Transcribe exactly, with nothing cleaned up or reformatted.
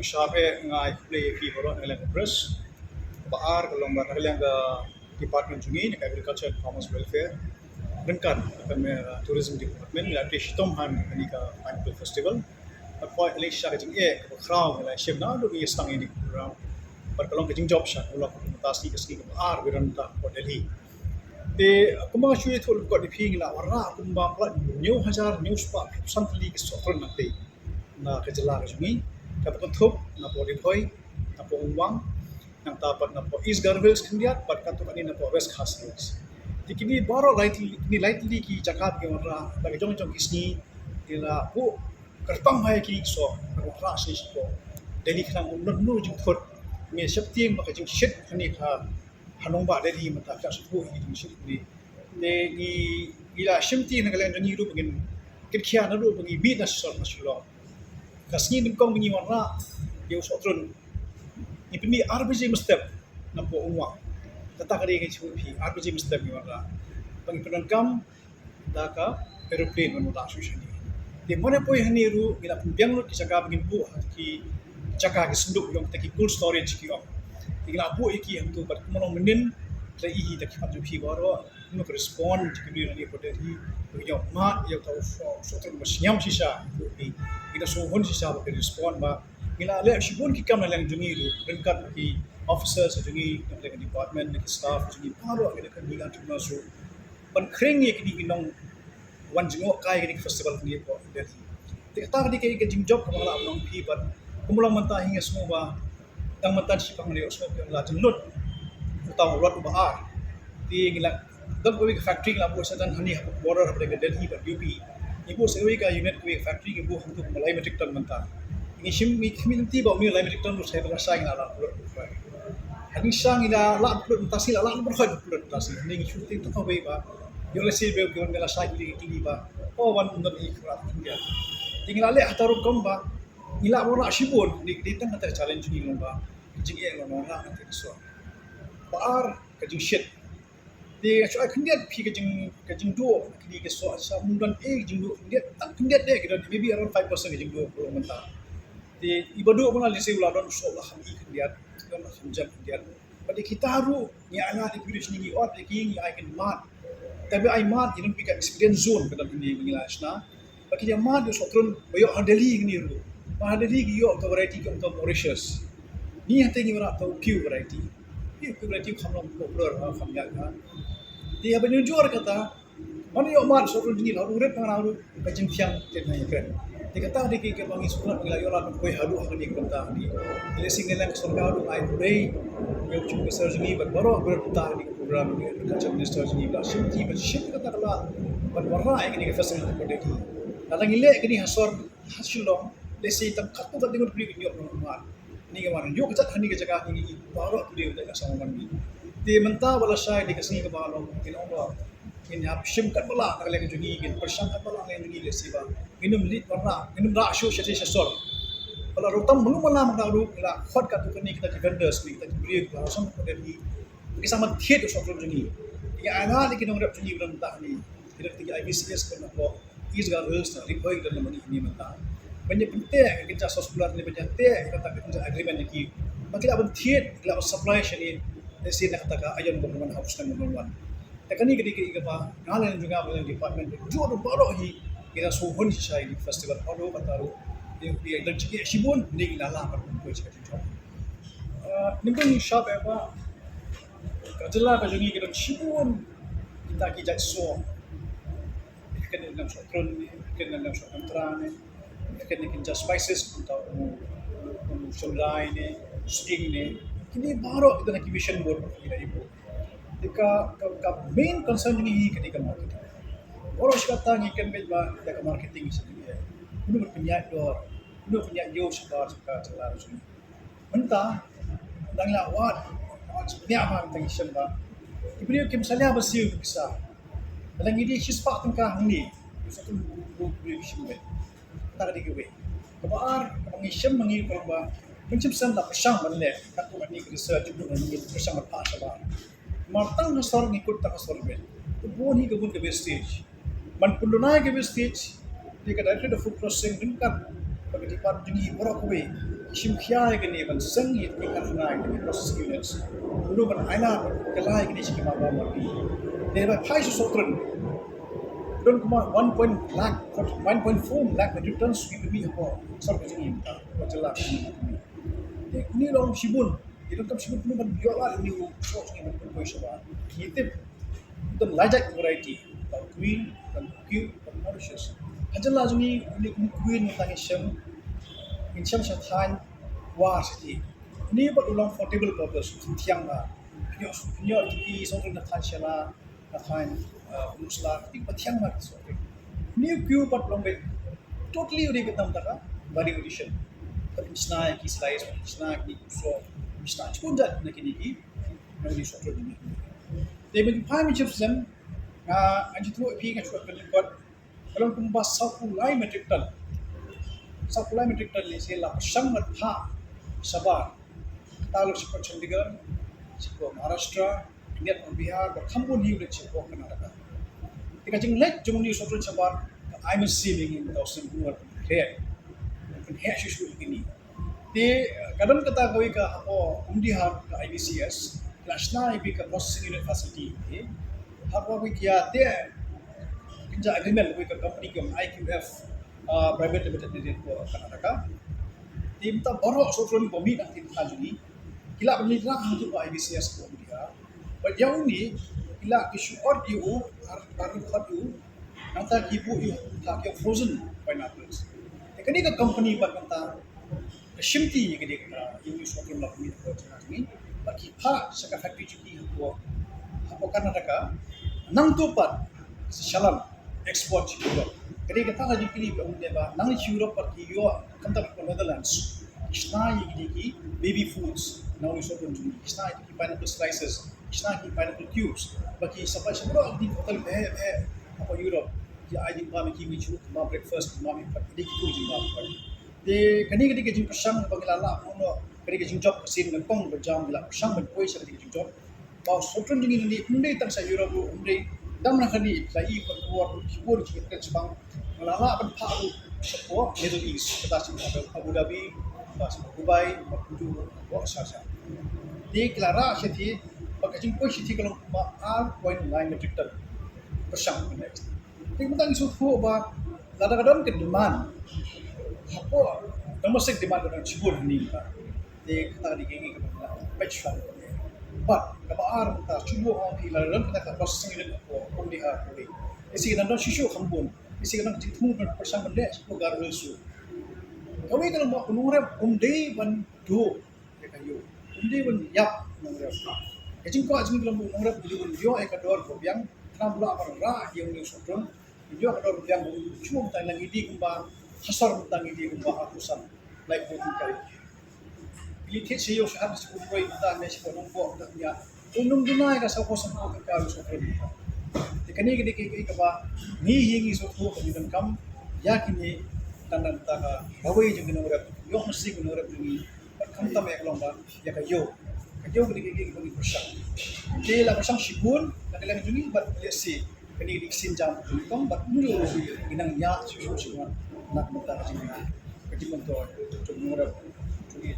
Sharp eh nga ai khublei ïa phi baroh na ka liang ka press. Ba ar ka long ba na ka liang ka department jong ngi, na ka Agriculture and Farmers Welfare, ryngkat ka, uh, Tourism Department, ngi la trei shitom ha kane ka Pineapple Festival. Bad poi ka lei sha ka jingeh kaba khraw ngi la shim naduh ngi sdang ïa kane ka program. Bad ka long ka jingjop sha ka long ka mynta sngi, ka sngi kaba ar ba don mynta hapoh Delhi. Te kumba nga shu ïathuh lyngkot ïa phi, ngi la wanrah kumba palat hynñiew hajar hynñiew spah hynñiew san tylli ki sohtrun na ka jylla ka jong ngi, kaba kynthup napoh Ri Bhoi, napoh Umwang, nangta pat napoh East Garo Hills khyndiat, bad katto katne napoh West Khasi Hills. Te kine baroh lai tylli, kine lai tylli ki jaka ba ngi wanrah da ka jong jong ki sngi, ngi la buh kyrpang ba ïa ki soh ban wanrah sha sha Delhi khnang ba un don jingthut. Ngi sheptieng ba ka jingshit kane ka ha nongbah Delhi mynta ka shu buh ïa ki jingshit kane. Te ngi, ngi la shim tieng na ka liang jong ngi ruh ba ngin kynkhia naduh ba ngi mih na sha sor na Shillong. Ka sngi nyngkong ba ngi wanrah ïa u sohtrun, ngi pynmih ar baje mynstep napoh Umwang. Kata ka dei ka jingshit phi, ar baje mynstep ngi wanrah. Ba ngi pyndonkam da ka aeroplane ban wanrah shuh shane. Te mynne poi hangne ruh ngi la pynbiang lut ki jaka ba ngin buh ha ki jaka ki synduk jong kita ki cold storage ki ong. Te ngi la buh ïa ki hangto bad kumno mynnin la i hi da ki khmat jong phi baroh. Ngi ka respond ki briew na New Delhi, ngi ïoh mad ïa uta u sohtrun ba shngiam shisha. Ngi da sngewhun shisha ba ki respond ba ngi la leh shibun ki kam na liang jong ngi ruh ryngkat ki officers jong ngi, na liang department, ki staff jong ngi baroh, ngi da ka ngi ka jong ngi shu ban khring ïa kine ki nongwan jngohkai kane ka festival kane hapoh Delhi. Te kata ka dei ka jingjop kaba nga la ong phi bad kumba long mynta hi nga sngew ba tang mynta shi pang ne u sngew phi la jynlut uta u lot uba ar. Te ngi la don kawei ka factory ngi la buh sa tang hangne hapoh border hapoh Delhi bad U P. Ngi buh sa kawei ka unit, kawei ka factory ngi buh hangto kumba lai metric ton mynta. Ngi shim, ngi khmih lynti ba une u lai metric ton ruh sa ba la shai ngi la lah pynlut. Hangne sha ngi la lah pynlut mynta sngi, la lah pynlut mynta sngi. Hangne ngi shu tieng tang kawei ba ïoh lehse ba ki wan ba la shai kine ki kine ba o wan ym don i khrat India. Te ngi la leh hata rukom ba ngi la wanrah shibun. Ngi dei tang kata ka challenge ngi long ba jingeh long wanrah kata ka soh. Ba ar ka jingshit. Te nga shu ai khyndiat phi ka jing, ka jingduh kine ki soh, shisha ym don ei ka jingduh khyndiat, tang khyndiat de ki don, maybe around five percent ka jingduh ka long mynta. Te iba duh mynta lehse u la don soh la kham i khyndiat, don la kham jam khyndiat. Bad ïa kita ruh ngi ai lad ïa ki briew sha ngi, ngi ot ïa ki, ngi ai ki mad. Te ba ai mad, ngi don phi ka experience zone ka don hangne ba ngi la shna. Ba ki ïa mad ïa u sohtrun ba ïoh ha Delhi hangne ruh. Ba ha Delhi ki ïoh ka variety ka, ka Mauritius. Ngi hangta ngi wanrah ka Q variety. Q variety kham long popular ha, kham ïa ka. Te haba ngi jur kata, man ïoh mad sohtrun jong ngi la ruh rit, ngi la ruh ka jingphiang te na ïa kren. Te kata dei ki kaba ngi sngewtynnat ba ngi la ïoh lad ban poi haduh ha kane ka bynta hangne. Te lehse ngi leng ka sorkar ruh ngi ai khublei ïa u Chief Minister jong ngi bad baroh ba pynbna ïa kane ka program, ïa u Agriculture Minister jong ngi ba la shim ti, ba shim kata ka lad ban wanrah ïa kane ka festival hapoh Delhi. Lada ngi leh kane ha sor, ha Shillong, lehse tang katto katne ngut ki briew kin ïoh ban mad. Ngi ka wan ïoh ka jaka, hangne ka jaka ngi baroh ki briew da ka song wan ngi. Te mynta ba la shai dei ka sngi kaba long, kin ong ba ngin ïa shim katba lah na ka liang jong ngi, ngin pyrshang katba lah na ka liang jong ngi, lehse ba ngin ym leit wanrah, ngin ym rah shuh shatei sha sor. Ba la ruh tam mano mano mynta ruh ngi la khot katto katne kita ki vendors, kita ki briew kiba la shong hapoh Delhi, ki sa ban thied ïa u sohtrun jong ngi. Ngi ai lad ïa ki nongrep jong ngi ba don mynta hangne, ki don kita ki I B C S ba na hapoh East Garo Hills, na Ri Bhoi, ki don na mane hangne mynta, ban ïa pynteh ïa ka jingsoh solar ne ban ïa teh ïa kata ka jingagreement ïa ki ba ki lah ban thied, ki lah ban supply shane. Lehse na kata ka aïom ba ngi wan ha u snem ba ngi wan. Te kane ka dei kaei kaba nga leh jong nga ba leh department jong nga baroh hi, ngi la sngewhun shisha ïa kane ka festival, haduh katta ruh ïa ka dang jingeh shibun, ngi la lah ban pynpoi sha ka jingjop. Ah, nyngkong ngi sngewbha ba ka jylla ka jong ngi ka don shibun kita ki jait soh. Kane ka dang soh trun ne, kane ka dang soh trun ne, kane ka dang spices, kumta u, u, u shynrai ne, u sying ne. Kine baroh kita na ki mission board ki la ïa buh. Te ka, ka, ka main concern jong ngi hi ka dei ka marketing. Baroh shi katta ngi kynbeit ba ïa ka marketing shi ngi. Kumno ban pynïaid dor, kumno ban pynïaid ïew shabar sha ka jylla jong ngi. Mynta dang la wad, wad shu pynïaid ha mynta ngi shem ba ki briew kim salia ban siew ki pisa. Lada ngi die shispah tyngka hangne, ki sa tu briew ki shem beit. Kata ka dei kawei. Kaba ar, kaba ngi shem ma ngi ka long ba mynshem shen la pyrshang ban leh, katto katne ka research, katto katne ka pyrshang ban phah shabar. Namar tang ha sor ngi kut tang ha sor beit. Te bun hi ka bun ka wastage. Ban pynduna ïa ka wastage, te ka Directorate of Food Processing ryngkat bad ka department jong ngi baroh kawei, Shim khia ïa kane ban seng ïa kane ka kharkhanna, ïa kane processing units. Kumno ban ailad, kylla ïa kane sha ki mawbah mawbi. Te ba phai sha Sohtron, don kumba one point lakh, one point four lakh metric tons ki pynmih hapoh sor ka jong ngi mynta, hapoh jylla ka jong ngi. Te une u long shibun, te donkam shibun kumno ban ïoh lad une u soh jong ngi ban pynpoi shabar. Ngi tip don lai jait variety, don Queen, don Q, don Mauritius. Ha jylla jong ngi une u Queen mynta ngin shem, ngin shem sha thaiñ War City. Une pat u long for table purpose, thiang bha. Pynïoh, pynïoh ki song na thaiñ Shella, na thaiñ, uh, Umsla, ki ba thiang bha ki song. Une u Q pat u long beit totally u dei beit na bynta ka value addition. Ka pynshna ïa ki slice, pynshna ïa ki soh, pynshna shibun jait na kine ki, na kine ki soh. Te mynta phai mynshwa snem, nga, nga ju throk ïa phi, nga shu kynnoh kot, ka long kumba sawphew lai metric ton. Sawphew lai metric ton lehse la pyrshang ban phah shabar. Kata la shapoh Chandigarh, shapoh Maharashtra, khyndiat shapoh Bihar, bad kham bun hi u leit shapoh Karnataka. Te ka jingleit jong une u sohtron shabar ka ai mynsiem ïa ngi mynta u snem, kumno ban pynheh, pynheh shuh shuh ïa kine. Te ka don kata kawei ka hapoh Umdihar, ka I B C S, la shna ïa ka processing unit facility. Te hapoh kawei ka ïa te kynja agreement kawei ka company ka I Q F, uh, Private Limited ne dei hapoh Karnataka. Te mynta baroh sohtron ba mih na ka bynta jong ngi ki lah ban leit rah hangto ha I B C S hapoh Umdihar. Bad ïa une ki lah ki shu ot ïa u, ar, ar khot ïa u, nangta ki buh ïa u, ki frozen pineapples. Te kane ka company pat mynta ka shimti ïa kane ka, ïa une u sohtron la pynmih hapoh jylla jong ngi. Bad ki phah sha ka factory jong ki hapoh, hapoh Karnataka. Nangto pat sa shalan export sha Europe. Ka dei kata ka jingkylli ba ong ne ba nang sha Europe pat ki ïoh, khamtam hapoh Netherlands, ki shna ïa kine ki baby foods na une u sohtron jong ngi, ki shna ïa ki pineapple slices, ki shna ïa ki pineapple cubes, ba ki supply sha baroh ki hotel bha bha hapoh Europe. Ki ai jingbam ïa ki, ki shu kumba breakfast, kumba ïa ki, ki dei ki kur jingbam. Te kane ka dei ka jingpyrshang ba ngi la lah ban, kane ka jingjop ka sien nyngkong ba jam ngi la pyrshang ban poi sha kane ka jingjop. Ba u sohtron jong ngi nangne ym dei tang sha Europe ruh, ym dei tang na kane, la i ban kuwar ruh, shibun ki kren shaphang. Ngi la lah ban phah ruh shapoh Middle East, kata shapoh Abu Dhabi, kata shapoh Dubai, ba kumjuh ruh shapoh Sharjah. Te ki la rah shathie, ba ka jingpoi shathie ka long kumba ar point nine metric ton. Pyrshang mynne. Te mynta ngi sngewthuh ba lada ka don ka demand, hapoh domestic demand ka don shibun hangne mynta. Te kata ka dei ka ngi kaba ngi la peit shwa. Bad kaba ar mynta shu buh ong phi lada don kata ka processing unit hapoh Umdihar kawei, lehse kan don shisha kham bun, lehse kan don ka jingthmu ban pyrshang ban leh shapoh Garo Hills ruh. Kawei ka long ba u nongrep um dei ban duh ïa ka ïew, um dei ban ïap u nongrep. Ka jingkwah jong ngi ka long ba u nongrep um dei ban ïoh ïa ka dor kaba biang, khnang ba u lah ban rah ïa une u sohtron. Ïoh ka dor rupiah ba u shu mynta ngi dei kumba ha sor mynta ngi dei kumba arphew san, laiphew tyngka. Phi thied sha ïew sha hat sha Kynroi mynta ne sha Nongpoh mynta, ïa u nong duna ïa ka sawphew sanphew tyngka u sohtron mynta. Te kane ka dei ka, ka, kaba ngi hi ngi sngewthuh ba ngi donkam ïa kine tang da mynta ka kawei jong ki nongrep, ïoh mynsiem ki nongrep jong ngi. Bad khamtam ïa ka long ba ïa ka ïew, ka ïew ka dei ka, ka, ka dei ka pyrshang. Te la pyrshang shibun na ka liang jong ngi bad lehse kane ka dei ka sienjam ka dei ka long bad ym ju ngi nang ïa shu shu shu na ka bynta ka jingmyntoi jong u nongrep jong ngi.